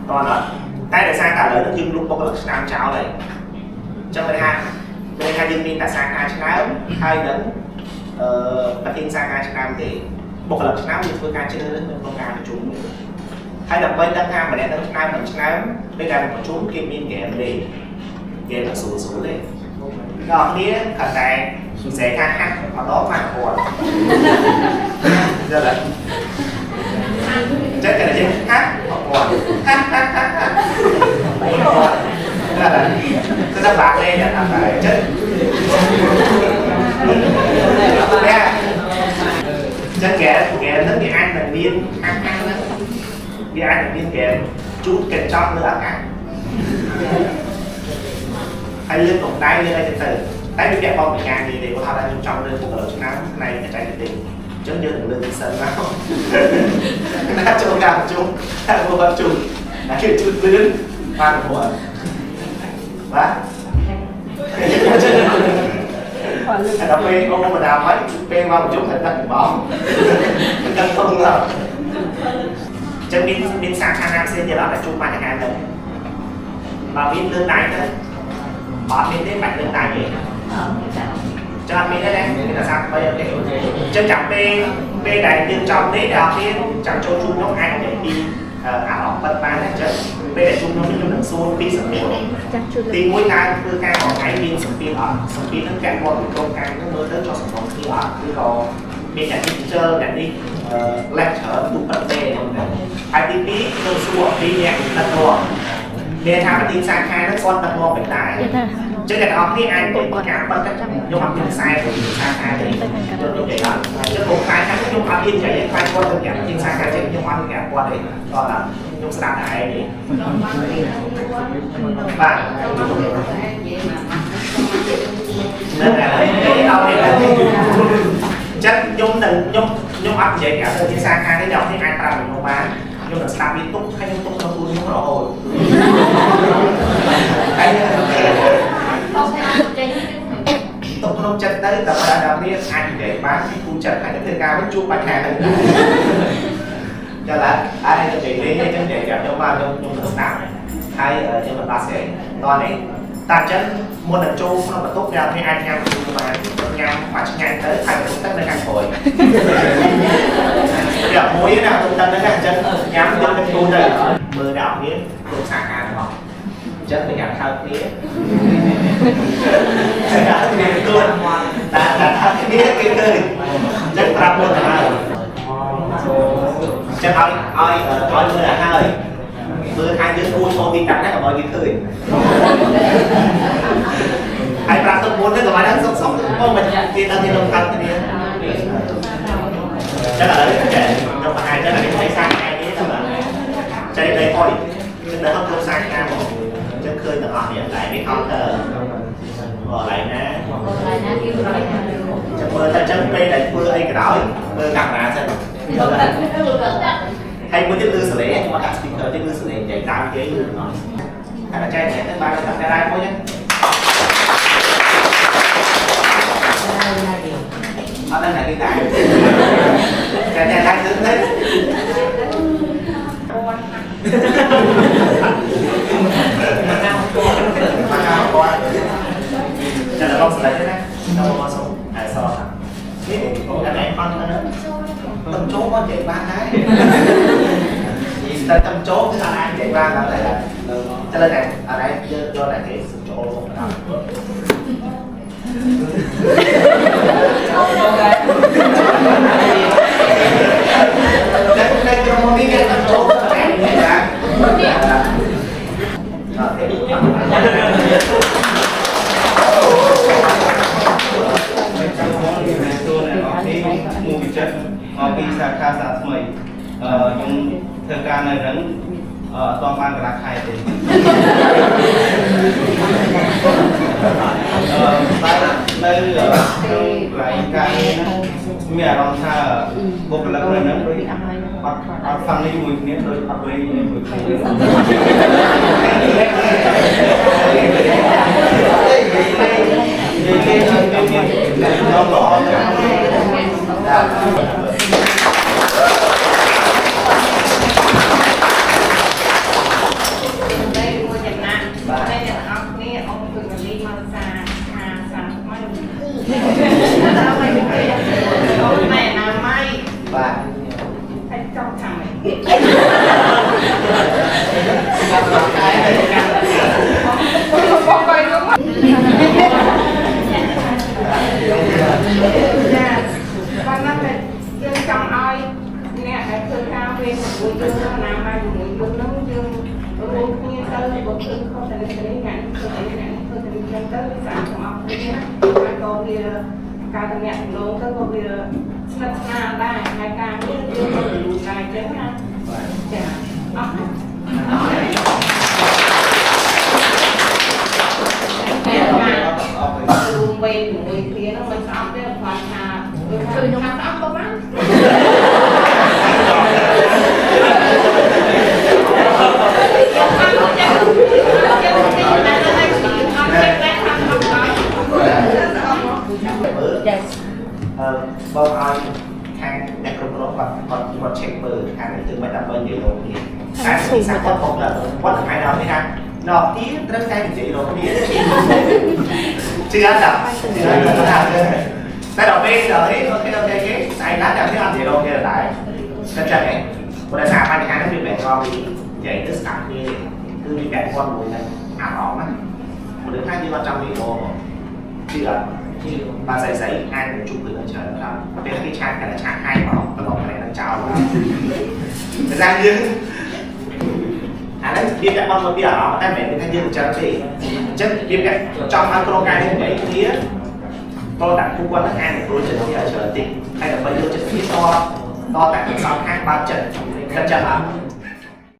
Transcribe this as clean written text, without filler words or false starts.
តោះអត់តែដោយសារតែឥឡូវនេះយើងលុបបុគ្គលិកឆ្នើមចោលហើយអញ្ចឹងមានថាមានថាយើងមានតែសាខាឆ្នើមហើយនឹងអឺប្រធានសាខាឆ្នើមទេបុគ្គលិកឆ្នើមយើងធ្វើការជ្រើសរើសនៅក្នុងការប្រជុំហើយដើម្បីដឹងថាម្នាក់នឹងឆ្នើមមិនឆ្នើមពេលដែលប្រជុំគេមានហ្គេមលេងហ្គេមនឹងស្រួលស្រួលទេដល់គ្នាគ្រាន់តែស្រែថាហាក់អត់ដល់ម៉ាក់គាត់យល់ទេចឹងតែយើងហាក់អត់គាត់ហាក់ហាក់ហាក់ហាក់បាទទៅដល់បាក់លេងអត់ដែរចឹងនេះចឹងគេគេនឹងគេអាចនឹងមានហាក់ហាក់ហ្នឹងវាអាចនឹងមានគេជូតកញ្ចក់លើអាកាសហើយលើកកម្ដៅលើអីទៅតែវាពាក់ព័ន្ធនឹងការងារទេគាត់ថាខ្ញុំចង់លើបុគ្គលិកឆ្នាំផ្នែកបច្ចេកទេសអញ្ចឹងយើងនឹងលើកពិសិដ្ឋមកណាចូលការប្រជុំតែមកប្រជុំណាគេជូតលឿនបានព្រោះបាទតែដល់ពេលអូមកដល់ហើយពេលមកប្រជុំត្រូវដឹកបងដឹកធំដល់ចឹងមានមានសាខាណាផ្សេងទៀតអត់ដែលជួបបញ្ហាហ្នឹងបើមានលើកដៃទៅអត់មានទេបាច់លើកដៃទេចាំអត់មានទេណាមានតែសា3អូខេចឹងចាំពេលពេលដែលយើងចប់នេះដល់គ្នាចាំចូលជួបខ្ញុំអាចនិយាយពីអារម្មណ៍ប៉ិតបានណាចឹងពេលដែលជួបខ្ញុំខ្ញុំនឹងសួរពីសំណួរទី1តើធ្វើការของឯងមានសម្ពាធអត់សម្ពាធហ្នឹងពាក់ព័ន្ធនឹងក្រុមការហ្នឹងមើលទៅចុះសម្រុងគ្នាអត់ឬក៏មានអ្នកនេះខ្ជិលអ្នកនេះលេចច្រើនទូប៉ិតទេហើយទី2ខ្ញុំសួរអំពីអ្នកដឹកនាំមានថាប្រធានសាខាហ្នឹងគាត់ដឹកនាំមិនដែរចឹងអ្នកទាំងអស់គ្នាអាចនិយាយពីការប៉ិតខ្ញុំអត់មានខ្សែទៅសាខាទេខ្ញុំនិយាយអត់ចឹងខ្ញុំខ្លាចថាខ្ញុំអត់ហ៊ាននិយាយខ្លាចគាត់ទៅប្រាប់ប្រធានសាខាចឹងខ្ញុំអត់ប្រាប់គាត់ទេតោះខ្ញុំស្ដាប់តែឯងទេបាទនៅតែអត់ទេចឹងខ្ញុំនឹងខ្ញុំខ្ញុំអត់និយាយប្រាប់ទៅសាខាទេអ្នកនេះអាចប្រាប់ខ្ញុំបានខ្ញុំនឹងស្ដាប់វាទុកហើយខ្ញុំទុកក្នុងខ្លួនខ្ញុំរហូតហើយទុកក្នុងចិត្តទៅតែបើដល់នេះអាចនិយាយបានពីគូចិត្តហើយទៅធ្វើការវិញជួបបញ្ហាហ្នឹងចាឡាអាចនិយាយលេងអញ្ចឹងនិយាយប្រាប់ខ្ញុំបានខ្ញុំខ្ញុំនឹងស្ដាប់ហើយខ្ញុំមិនដោះស្រាយតោះនេះតែអញ្ចឹងមុននឹងចូលក្នុងបន្ទប់អ្នកនេះអាចញ៉ាំបានញ៉ាំមកឆ្ងាញ់ទៅហើយបន្ទប់ទឹកនៅខាងក្រោយតែមួយណាបន្ទប់ទឹកហ្នឹងអញ្ចឹងញ៉ាំទឹកនឹងទូទៅមើលអ្នកនេះគ្រប់សាខាទាំងអស់អញ្ចឹងទៅញ៉ាំខៅគ្នាតែគ្នាទួនតែតែគ្នាគេឃើញអញ្ចឹងប្រាប់មុនទៅហើយអញ្ចឹងឲ្យឲ្យឲ្យមើលឲ្យហើយមើលថាយើងគួរចូលទីតាំងណាកុំឲ្យគេឃើញហើយប្រាប់ទុកមុនទៅកុំឲ្យដឹងសុកសុកបងមិនគេដឹងគេលំខាត់គ្នាចឹងឥឡូវចេះខ្ញុំបង្ហាញចឹងអានេះផ្ទៃសាខានេះទៅបាទចៃដីហុយគឺនៅក្នុងសាខាមកចឹងឃើញទាំងអស់នេះតែនេះអត់ទៅកន្លែងណាកន្លែងណាគេកន្លែងណាចឹងមើលតែចឹងពេលដែលធ្វើអីក៏ដោយមើលកាមេរ៉ាសិនហើយមួយទៀតលឺសលេងខ្ញុំអត់ដាក់ speaker ទេលឺសលេងនិយាយតាមគេលឺទាំងអស់តែចែកទៅបានតែដែរមួយចឹងអត់ដឹងណាគេដែរតែតែតែទៅទៅមកកៅគាត់ចាំដល់ស្លេកណាដល់មកសុំអែសនេះអូតែឯងអត់ទៅតំចូលមកនិយាយបានដែរតែតំចូលគឺអត់អាចនិយាយបានដែរតែលើតែអត់អាចយកយកតែគេសុំចូលមកដល់តែក្រុមនេះគេតំចូលតែនេះណាអត់ទេ មួយវិចិត្រមកពីសាខាសាថ្មីខ្ញុំធ្វើការនៅហ្នឹងអត់ទាន់បានកន្លះខែទេតែនៅក្នុងកន្លែងការងារហ្នឹងមានអារម្មណ៍ថាបុគ្គលិកនៅហ្នឹងដូចអត់អត់ហ្វាន់នេះមួយគ្នាដូចអត់លេងមួយគ្នានិយាយលេងមានមានល្អណាស់ ទៅបើឃើញខុសតែនេះនេះអ្នកនេះធ្វើអីអ្នកនេះធ្វើតែនេះចឹងទៅវាស្អាតទាំងអស់គ្នាណាហើយក៏វាការតំណាក់តំណងទៅក៏វាស្និទ្ធស្នាលដែរហើយការងារយើងក៏រលូនដែរចឹងណាចាអស់ណាតែការ អត់អត់ទេ រួមវេនជាមួយគ្នាហ្នឹងមិនស្អប់ទេគាត់ថាដូចថាថាស្អប់ក៏បានខ្ញុំអត់ចេះចេះទីណាស់ហើយអត់ចេះតែថាស្អប់ដល់ស្អប់មក មើលអឺបងឲ្យខាងអ្នកគ្រប់គ្រងគាត់គាត់គាត់ check មើលខាងនេះគឺមិនដើម្បីនិយាយរកគ្នាតែសាគាត់បងដល់គាត់ថ្ងៃដល់នេះថាដល់ទីត្រូវតែនិយាយរកគ្នាជឿអត់ដល់ជឿអត់ថាតែដល់ពេលដល់នេះ OK OK គេស្អែកឡើងដល់នេះអត់និយាយរកគ្នាដែរតែចឹងឯងព្រោះថាបញ្ហានេះវាមិនខំពីនិយាយទៅស្ដាប់គ្នាគឺវាពាក់ព័ន្ធមួយនឹងអារម្មណ៍ណាមនុស្សថាយើងអត់ចង់និយាយរកជឿអត់ បាទស្អីស្អីអាចនឹងជួបរឿងច្រើនครับពេលគេ chat កាន់តែ chat ហើយមកត្រឡប់គ្នានឹងចោលតែថាយើងអានេះវាពាក់ព័ន្ធមួយពីអារម្មណ៍តែមិនមែនថាយើងចឹងទេអញ្ចឹងវាពាក់ចង់ឲ្យក្រុមការនេះនិយាយគ្នាតតែគូគាត់នឹងអាចនឹងព្រួយចិត្តគ្នាឲ្យច្រើនតិចហើយដើម្បីយកចិត្តគ្នាតតតែសងខាងបើកចិត្តគិតចឹងអត់?